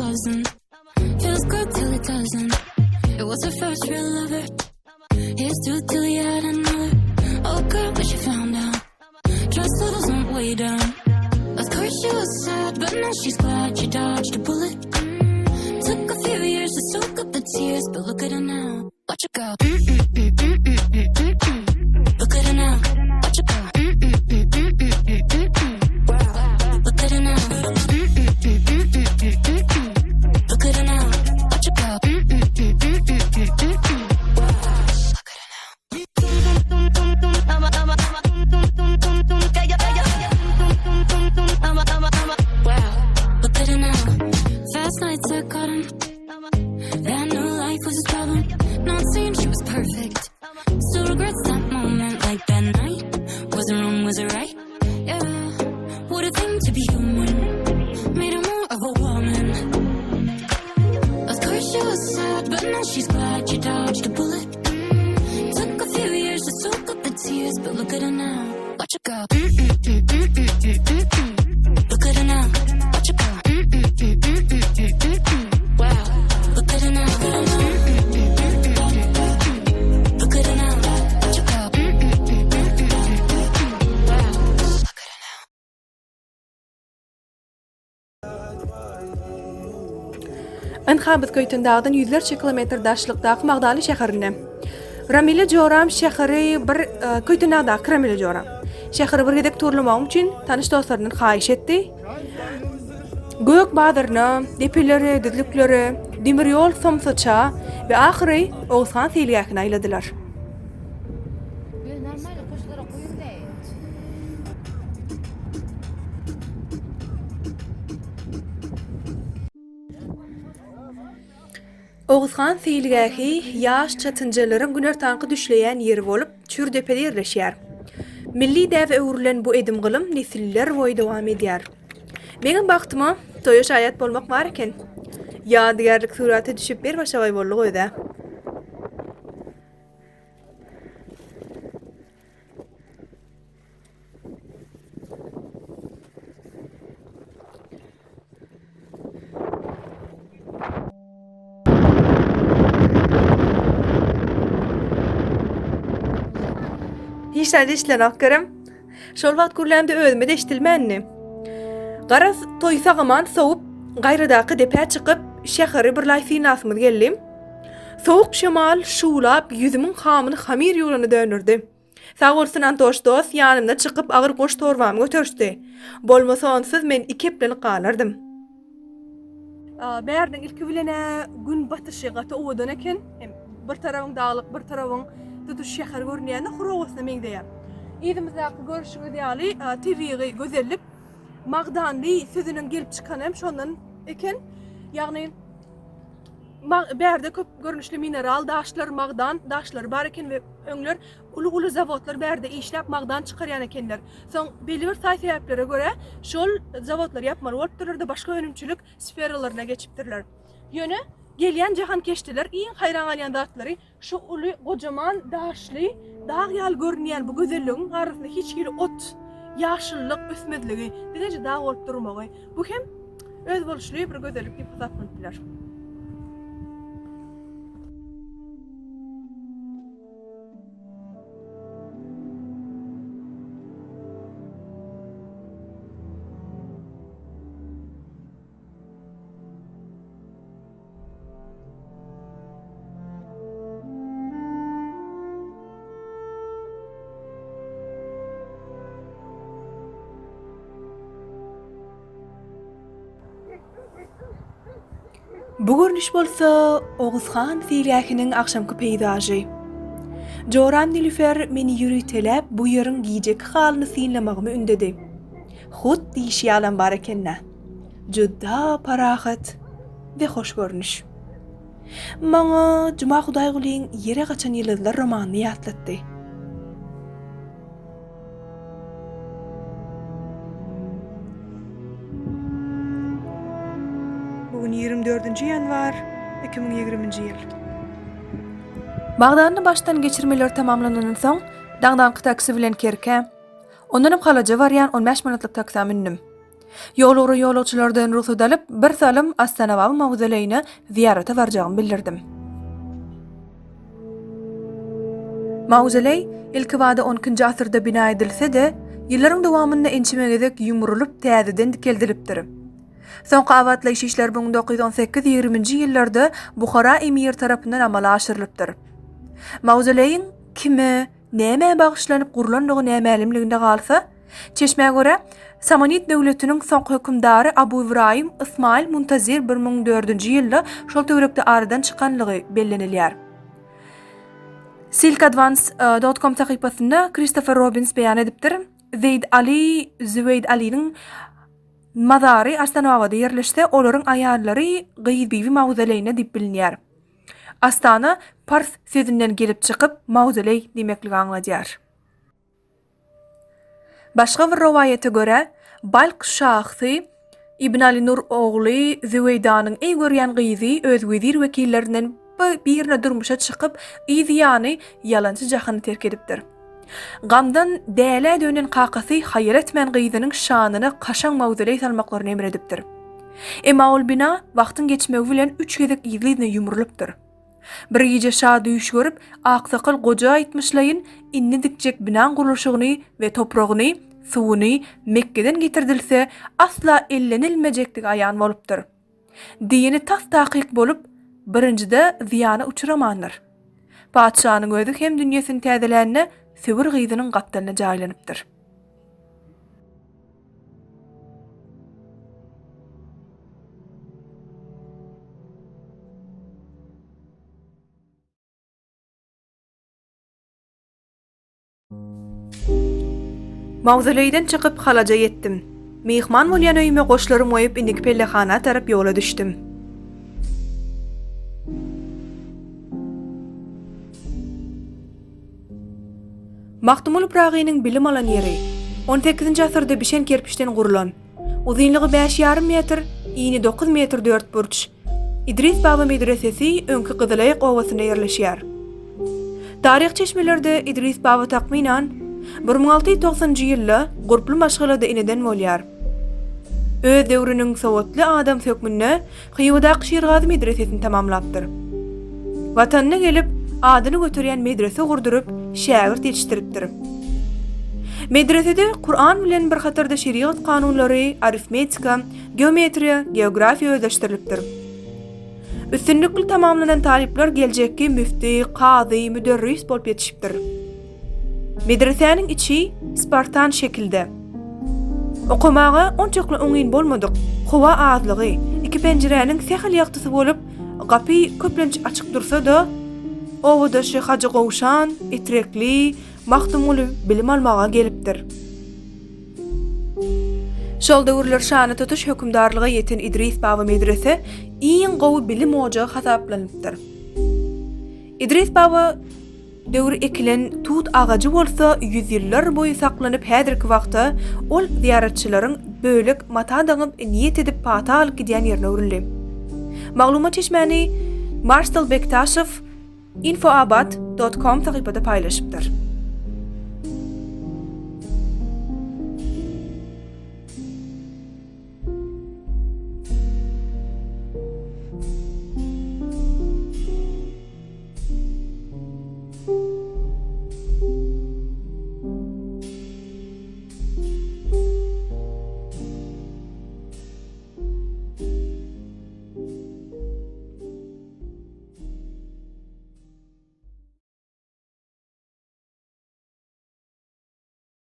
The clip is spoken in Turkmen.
wasn't. Feels good till it doesn't. It was her first real lover. Here's to till he had another. Oh girl, but she found out. Trust levels went way down. Of course she was sad, but now she's glad she dodged a bullet. Mm. Took a few years to soak up the tears, but look at her now. Watch her go. Mm-mm-mm-mm-mm-mm-mm. Look at her now. Watch her go. Mm-mm-mm-mm-mm-mm-mm. Look at her now. Mm-mm-mm-mm-mm-mm-mm. Look at her now. Watch her go. Mm-mm-mm-mm-mm-mm-mm. Look at her now. Look at her now. Fast nights I caught him. That new life was his problem. Not saying she was perfect. Still regrets that moment like that night. Wasn't wrong, was it right? Yeah. What a thing to be human. Made her more of a woman. Of course she was sad, but now she's glad she dodged a bullet. Mm. Took a few years to soak up the tears, but look at her now. Watch her go. Mm-mm-mm-mm-mm-mm-mm. Look at her now. Watch her go. Mm-mm-mm-mm-mm-mm-mm. Wow. Look at her now. Mm-mm-mm-mm-mm-mm. Look at her now. Watch her go. Mm-mm-mm-mm-mm-mm-mm. Wow. Look at her now. Ynha biz Köýtendagdan ýüzlerçe kilometr daşlykdaky Magdanly şäherinde. Ramile joram şäheri bir Köýtendagdaky Ramile joram. Şäheri bir gezek turlamagym üçin tanyş dostlaryndan haýyş etdi. Gök bazaryna, depelere, düzlüklere, demir ýol somsaça we ahyry Oguzhan seýilgähine aýladylar. Oguzhan seýilgähi ýaş çatynjalaryň günortanky düşleýän ýeri bolup, çür depede ýerleşýär. Milli däbe öwrülen bu edim-gylym nesiller boýy dowam edýär. Meňem bagtyma toýa şaýat bolmak bar eken. Ýadygärlik surata düşüp bir başagaý bolduk öz-ä. Hiç zat eşidilenok görem. Şol wagt gürlämde özüme-de eşidilmändi. Garaz, toýy sag-aman sowup, gaýradaky depä çykyp, şäheri birlaý synlasymyz geldi. Sowuk şemal şuwlap, ýüzümiň hamyny hamyr ýuwlana döndürdi. Sag bolsun Antoş dost, ýanymda çykyp agyr goş torbamy göterişdi. Bolmasa onsuz men ikeplenip galardym. Bäriniň ilki bilen-ä gün batyşy gaty owadan eken. Hem bir tarabyň daglyk, bir tarabyň tutuş şäher görünýän-de hur obasyna meňzeýär. Yzymyzdaky görşüňiz ýaly tebigy gözellik Magdanly sözüniň gelip çykany hem şondan eken. Ýagny bärde köp görnüşli mineral daşlar, magdan daşlary bar eken we öňler uly-uly zawodlar bärde işläp magdan çykarýan ekenler. Soň belli bir saý-sebäplere görä şol zawodlary ýapmaly bolupdyrlar-da başga önümçilik sferalaryna geçipdirler. Ýöne gelýän jahankeşdeler iň haýran galýan zatlary şu uly gojaman daşly dag ýaly görünýän bu gözelligiň arasynda hiç hili ot, ýaşyllyk ösmezligi, diňeje dag bolup durmagy. Bu hem özboluşly bir gözellik diýip hasaplanyp biler. Bu görnüş bolsa Oguzhan seýilgähiniň agşamky peýzažy. Joram Nilüfer meni ýöriteläp bu ýeriň gijeki halyny synlamagymy ündedi. Hut diýşi ýalam bar eken-dä. Juda parahat we hoş görnüş. Maňa Juma Hudaýgulyň Ýere gaçan ýyldyzlar romanyny ýatlatdy. Bu gün 24-nji ýanwar, 2020-nji ýyl. Bagdanly başdan geçirmeler tamamlanandan soň, daňdanky taksi bilen Kerkä, ondanam Halaja barýan on bäş manatlyk taksä mündüm. Ýolugra ýolagçylardan rugsat alyp, birsalym Astanababa mawzoleýine zyýarata barjagymy bildirdim. Mawzoleý ilkibada on ikinji asyrda bina edilse-de, ýyllaryň dowamynda ençeme gezek ýumrulyp täzeden dikeldilipdir. Soňky abatlaýyş işleri 1918 ýigriminji ýyllarda Buhara emiri tarapyndan amala aşyrylypdyr. Mawzoleýiň kime, nämä bagyşlanyp gurlandygy nämälimliginde galsa, çeşmä görä, Samanid döwletiniň soňky hökümdary Abu Ybraýym Ysmaýyl Muntazir 1004-nji ýylda şol töwerekde aradan çykanlygy bellenilýär. Silkadvance. Com sahypasynda Kristofer Robins beýan edipdir, Zeýd Aly Züweýd Alynyň Mazary Astanabada ýerleşse, olaryň aýallary Gyzbibi mawzoleýine diýip bilinýär. Astana pars sözünden gelip çykyp, mawzoleý diýmekligi aňladýar. Başga bir rowaýata görä, Balk şahsy Ibn Aly Nur ogly Züweýdanyň eý görýän gyzy öz wezir-wekillerinden birine durmuşa çykyp, yz ýany ýalançy jahany terk edipdir. Gamdan dälä dönen kakasy haýal etmän gyzynyň şanyna kaşaň mawzoleý salmaklaryny emr edipdir. Emma ol bina wagtyň geçmegi bilen üç gezek yzly-yzyna ýumrulypdyr. Bir gije şa düýş görüp, aksakal goja aýtmyşlaýyn, indi dikjek binaň gurluşygyny we topragyny, suwuny Mekgeden getirdilse, asla ellenilmejekdigi aýan bolupdyr. Diýeni tas takyk bolup, birinjide zyýana uçramandyr. Patyşanyň özi hem dünýesini täzelände söwür gyzynyň gapdalyna jaýlanypdyr. Mawzoleýden çykyp Halaja ýetdim. Myhman bolýan öýüme goşlarymy goýup indiki pellehana tarap ýola düşdüm. Magtymguly Pyragynyň bilim alan ýeri, on sekizinji asyrda bişen kerpiçden gurlan, uzynlygy bäş ýarym metr, ini dokuz metr dörtburç, Idris baba medresesi öňki Gyzylaýak obasynda ýerleşýär. Taryh çeşmelerde Idris baba takmynan 1690-njy ýylda gurply maşgalada eneden bolýar. Öz döwrüniň sowatly adamsy hökmünde Hywadaky Şirgazy medresesini tamamlapdyr. Watanyna gelip, adyny göterýän medrese gurduryp, şägirt ýetişdiripdir. Medresede Kuran bilen bir hatarda şerigat kanunlary, arifmetika, Geometriýa, geografiýa özleşdirilipdir. Üstünlikli tamamlanan talyplar geljekki müfti, kazy, müderris bolup ýetişipdir. Medresäniň içi spartan şekilde. Okamaga onçakly oňyn bolmadyk, howa azlygy, iki penjiräniň sähel ýagtysy bolup, gapy köplenç açyk dursa-da, obadaşy Hajy Gowşan, Etrekli, Magtymguly bilim almaga gelipdir. Şol döwürler şany tutuş hökümdarlyga ýeten Idris baba medrese iň gowy bilim ojagy hasaplanypdyr. Idris baba döwri ekilen tut agajy bolsa ýüzýyllar boýy saklanyp häzirki wagta ol zyýaratçylaryň bölek mata daňyp niýet edip pata alyp gidýän ýerine öwrüldi. Maglumat çeşmäni Marsel Bektaşow Infoabat. Dot com sahypada paýlaşypdyr.